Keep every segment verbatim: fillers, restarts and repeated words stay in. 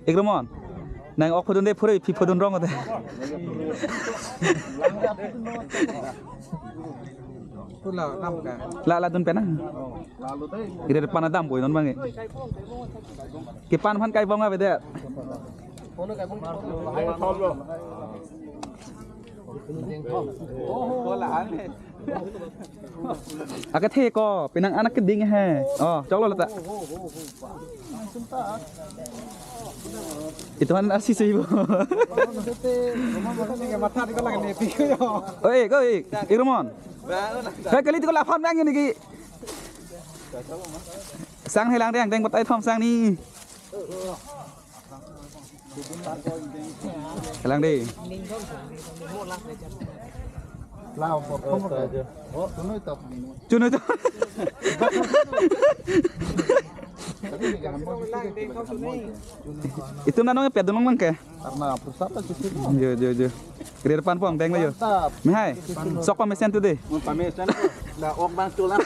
Ikramon. Nang ok phodun de phuri phi phodun rong de. Pula nam ka. La la dun penang. Ire pan adam boi non bang. Ke pan phan kai bong ave de. Ake the ko penang anak keding he. Oh, choklo lata. Itu kan arsi sih bu. Oi, oi, Ikramon. Hai kali itu kalau aphan bang ini ki. Sang helang deng deng batai thom sang ni. Helang deh. Lao, por, por, por. Chunoi to. Itum nanong pet dong lang ke. Karena pusat lah situ. Jo, jo, jo. Rir pan pong deng la jo. Mantap. Mihai. Sok pamesen tu deh. Pamesen. Da ok bang tulang.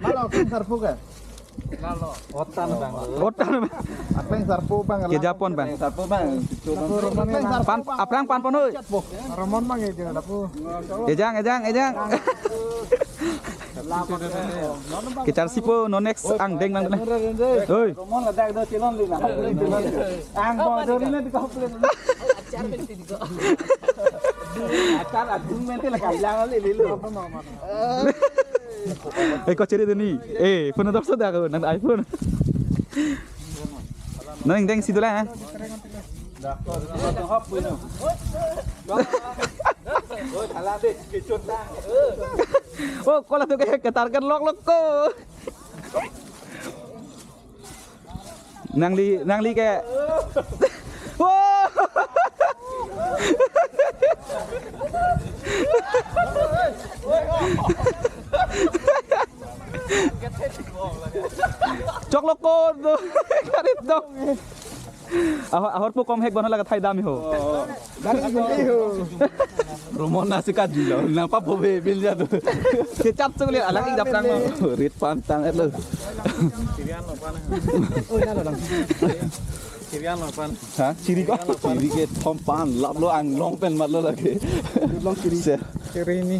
Mana ok sarpu ke? Otan bang. Otan bang. Apa yang sarpu bang? Ke Japon bang. Sarpu bang. Apa yang sarpu? Pan, aphrang pan pon oi. Ramon bang ya, jangan lapu. Ejang, ejang, ejang. Kichar sipo, no next angdeng bang. Oi. Ramon ada ada silon lina. Ang bang dori na di komplain. Acar adung mente la kailang ali lilo. Eh, ko ciri deni. Eh, phone dok soda ko nang iPhone. Nang deng situ lah. Oh, kola tu ke target lok lok ko. Nangli, nangli ke. Wow. Choklo ko do. Karit dong. Ahor, ahor po kom hek bana laga thai dam ho. Ramon nasi kaju ya, napa bobe bil ya tu. Kecap tu lihat alang idap lang. Rit pantang et lo. Kirian lo pan. Ha? Chiri ko? Chiri ke thom pan lap lo anglong pen mat lo lagi. Long chiri. Kiri ni.